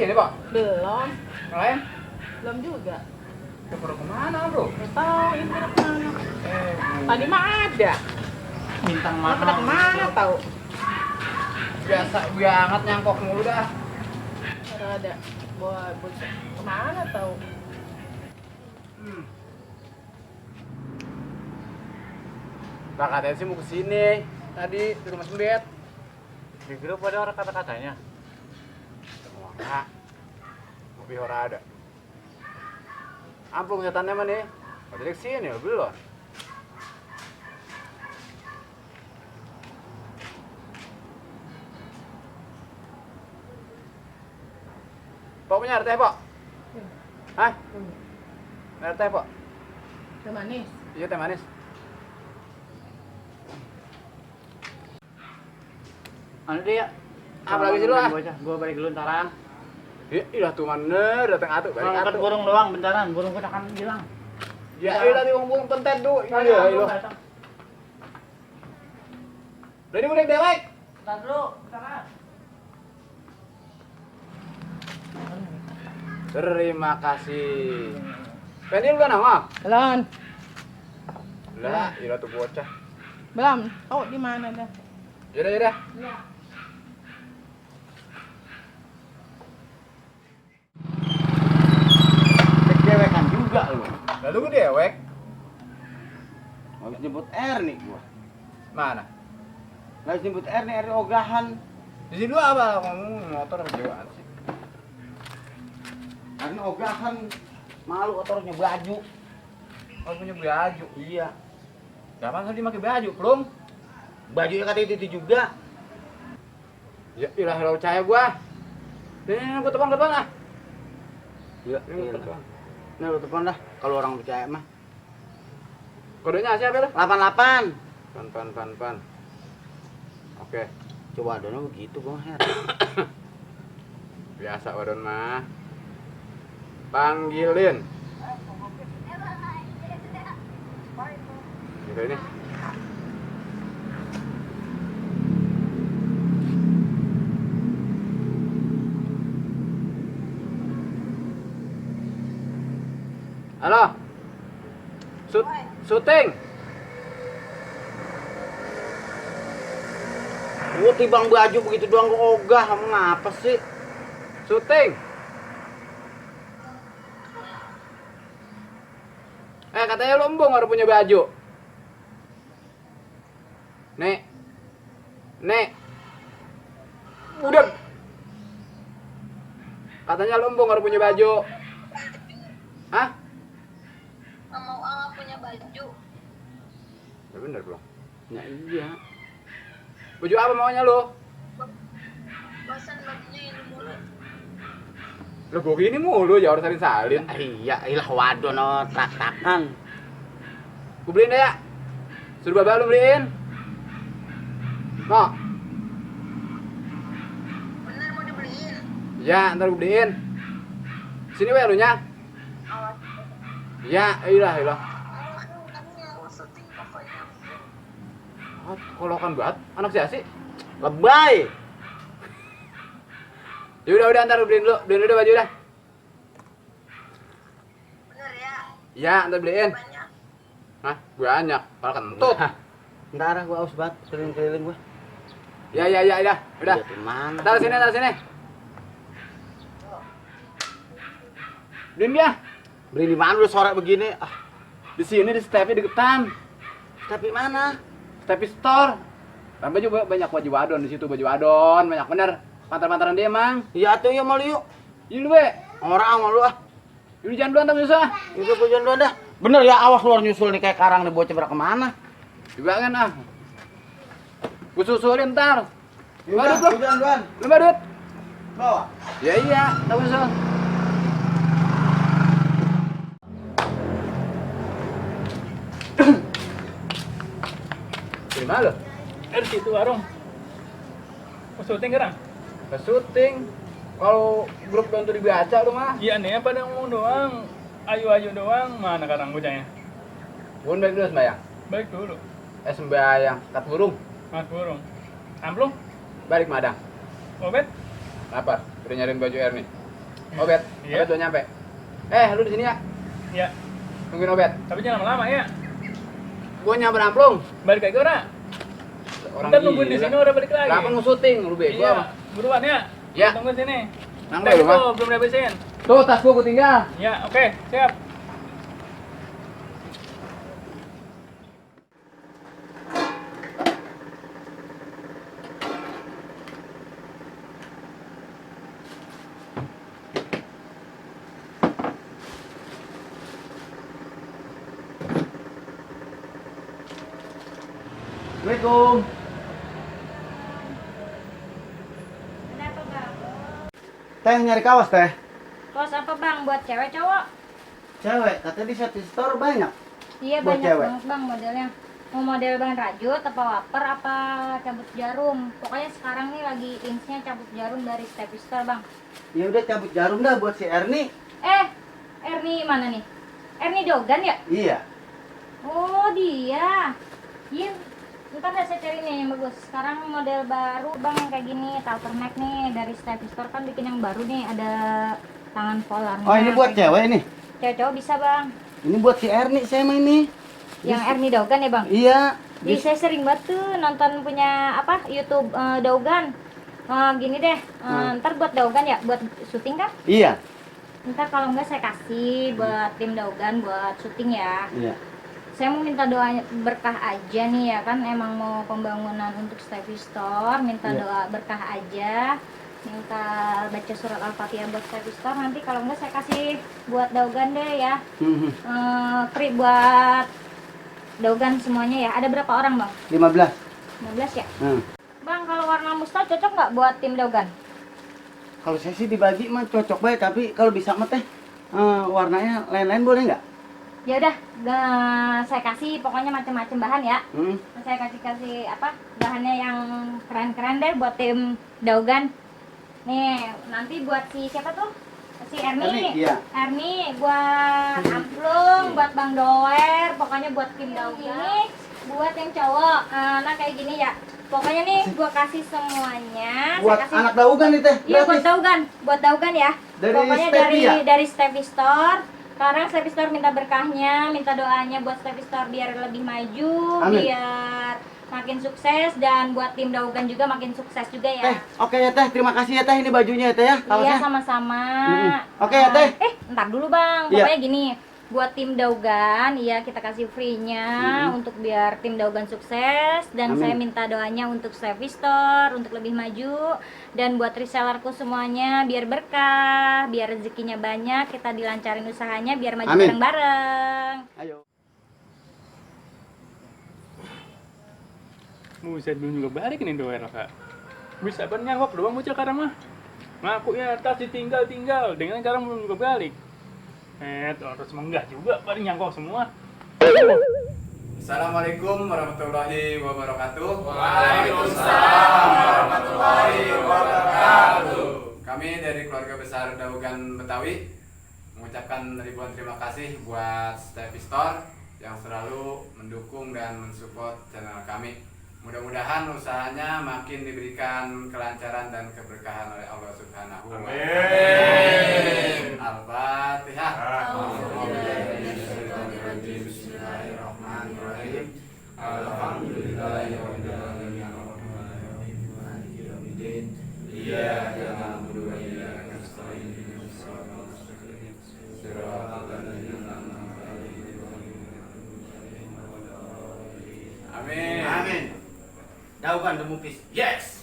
ini, Pak? Belum. Yang lain? Belum juga. Pada kemana, bro? Nggak tahu ini pada kemana. Tadi mah ada. Bintang Nggak pada kemana tahu. Biasa banget nyangkok mulu dah. Nggak ada. Bawa bocah. Kemana tahu. Nah, katanya sih mau kesini. Tadi di rumah Sembet. Di grup ada orang kata-katanya. Enggak. Mobil orang ada. Ampun setannya mana nih? Jadi kesini belum? Pak punya RT, Pak? Hah? RT, Pak? Teh manis. Iya, teh manis. Anu dia. Apa lagi sih lu, ah? Gua balik dulu ntaran. Iya tuh mana datang atuh balik Angkat atuh. burung doang bentaran, burung kita akan hilang. Ya iya tadi ngomong pentet tuh. Iya iya. Udah dimulai dewek. Entar dulu, bentaran. Terima kasih. Penil lu nama? Belum. Lah, iya tuh bocah. Belum. Tahu di mana dah. Yaudah yaudah. Iya. Dewekan juga lu. Lalu gue dewek. Mau jemput R nih gua. Mana? Lagi jemput R nih, R ogahan. Di sini lu apa? Ngomong motor apa jawaan sih? Karena ogahan malu kotornya baju. Oh punya baju. Iya. Gak apa dia pakai baju, belum? Bajunya kata itu juga. Ya ilah lo percaya gua. Ini gua telepon ah. Iya, Ini gua telepon. Nah, lu telepon dah kalau orang percaya mah. Kodenya siapa lu? 88. Pan. Oke. Coba adonnya begitu gua heran. Biasa wadon mah. Panggilin. Gitu ini. Halo. Syuting. Gua tibang baju begitu doang gua ogah, kamu ngapa sih? Syuting. Katanya lu embung harus punya baju. Nek. Udah. Katanya lu embung harus punya baju. Hah? Nggak mau nggak punya baju. Ya bener belum. Ya iya. Baju apa maunya lu? Bosan bajunya ini mulu. Lu gua gini mulu ya harus salin. Iya, ilah wadon tak-takan. Gua beliin deh ya. Suruh babak lu beliin. Mau? Bener mau dibeliin. Ya, ntar gua beliin. Sini we elunya. Awas. Ya, ilah. Kamu nggak syuting pokoknya. Kolokan banget anak si Asi. Lebay. Ya udah ntar beliin dulu baju dah. Bener ya. Ya, ntar beliin. Banyak. Hah, banyak. Kalau kentut. Ntar gua aus banget keliling-keliling gua. Ya, udah. Mana? Taruh sini. Beliin ya. Beli di mana lu sore begini? Ah, Di sini di Stepi deketan. tapi mana? Stepi Store. Kan baju banyak baju wadon di situ, baju wadon banyak bener. Pantaran dia emang. Iya tuh ya mau yuk. Ini lu, be. Orang sama lu ah. Ini jangan duluan tapi susah. Itu gua jangan duluan dah. Bener ya, awas luar nyusul nih kayak karang nih bocah berak kemana? Juga kan ah. Gua susulin ntar. Badut lu. Jangan duluan. Lu badut. Bawa. Ya iya, tahu susul. Di mana lu? Di situ warung. Mau syuting sekarang? Ke syuting. Kalau grup untuk dibaca lu mah. Iya nih, pada ngomong doang. Ayu doang. Mana sekarang bocahnya? Bun baik dulu sembayang. Balik dulu. Sembayang kat burung. Mas burung. Amplung? Balik madang. Obet? Apa? Udah nyariin baju air nih. Obet, Iya. Obet udah nyampe. Lu di sini ya? Ya, Tungguin Obet. tapi jangan lama-lama ya. Gua nyamper amplung. Balik lagi ora. Orang Ntar nungguin di gila. sini udah balik lagi. Kenapa mau syuting lu bego? Iya, buruan ya. Ya. Tunggu sini. Nang Teh di rumah. itu belum dihabisin. Tuh tas gua tinggal. Ya, oke, siap. Assalamualaikum. Kenapa bang? Teh nyari kaos teh. Kaos apa bang? Buat cewek cowok? Cewek, katanya di Shopee Store banyak. Iya Buat banyak cewek. banget bang modelnya. Mau model bang rajut, apa waper, apa cabut jarum. Pokoknya sekarang nih lagi insnya cabut jarum dari Steffi Store bang. Ya udah cabut jarum dah buat si Erni. Erni mana nih? Erni Dogan ya? Iya. Oh dia. Iya. Ntar deh saya cari nih yang bagus. Sekarang model baru bang kayak gini, turtleneck nih dari Steffi Store kan bikin yang baru nih, ada tangan polarnya. Oh ini buat cewek nih. Cewek cowok bisa bang. Ini buat si Erni saya mah ini. Yang Erni Dogan ya bang? Iya. Jadi saya sering banget tuh nonton punya apa YouTube Dogan. Gini deh, ntar buat Dogan ya, buat syuting kan? Iya. Ntar kalau enggak saya kasih buat tim Dogan buat syuting ya. Iya. Saya mau minta doa berkah aja nih ya kan, emang mau pembangunan untuk Steffi Store, minta Iya. doa berkah aja. Minta baca surat Al-Fatihah buat Steffi Store, nanti kalau enggak saya kasih buat Dogan deh ya. Mhm. Free buat Dogan semuanya ya. Ada berapa orang bang? 15. 15 ya? Hmm. Bang, kalau warna mustard cocok nggak buat tim Dogan? Kalau saya sih dibagi mah cocok baik, tapi kalau bisa mah teh warnanya lain-lain boleh nggak? Ya udah, saya kasih pokoknya macam-macam bahan ya. Hmm. Saya kasih apa? Bahannya yang keren-keren deh buat tim Dogan. Nih, nanti buat si siapa tuh? Si Erni. Erni, iya. Erni buat Amplung, buat Bang Doer, pokoknya buat tim Dogan. Ini buat yang cowok. Nah kayak gini ya. Pokoknya nih gua kasih semuanya. Buat saya kasih anak daugan nih teh. Iya buat gratis. Dogan, ya. Dari Pokoknya Steffi ya? dari Steffi Store. Sekarang Steffi Store minta berkahnya, minta doanya buat Steffi Store biar lebih maju, Amin. biar makin sukses, dan buat tim Dogan juga makin sukses juga ya. Oke ya teh, terima kasih ya teh, ini bajunya ya teh ya. Iya kaosnya. sama-sama. Oke ya, Teh. Ntar dulu bang, Iya. pokoknya gini. Buat tim Dogan, iya kita kasih free-nya untuk biar tim Dogan sukses, dan Amin. saya minta doanya untuk Steffi Store untuk lebih maju, dan buat resellerku semuanya biar berkah, biar rezekinya banyak, kita dilancarin usahanya biar maju Amin. bareng-bareng. Ayo. Buset, belum juga balik nih doer kak. Bisa bernyawak doang bocah kadang mah. Ngaku ya tas ditinggal dengan sekarang belum juga balik. Terus enggak juga paling nyangkok semua. Assalamualaikum warahmatullahi wabarakatuh. Waalaikumsalam warahmatullahi wabarakatuh. Kami dari keluarga besar Daugan Betawi mengucapkan ribuan terima kasih buat Steffi Store yang selalu mendukung dan mensupport channel kami. Mudah-mudahan usahanya makin diberikan kelancaran dan keberkahan oleh Allah Subhanahu wa Ta'ala. Amin. Al-Fatihah. A'udzubillahi Bismillahirrahmanirrahim. Alhamdulillahirabbil alamin. Maliki yaumiddin. Iyyaka na'budu wa iyyaka nasta'in. Ihdinas siratal mustaqim. Shiratal ladzina an'amta 'alaihim ghairil maghdubi 'alaihim waladdallin. Amin. Amin. Daugan the movies. Yes.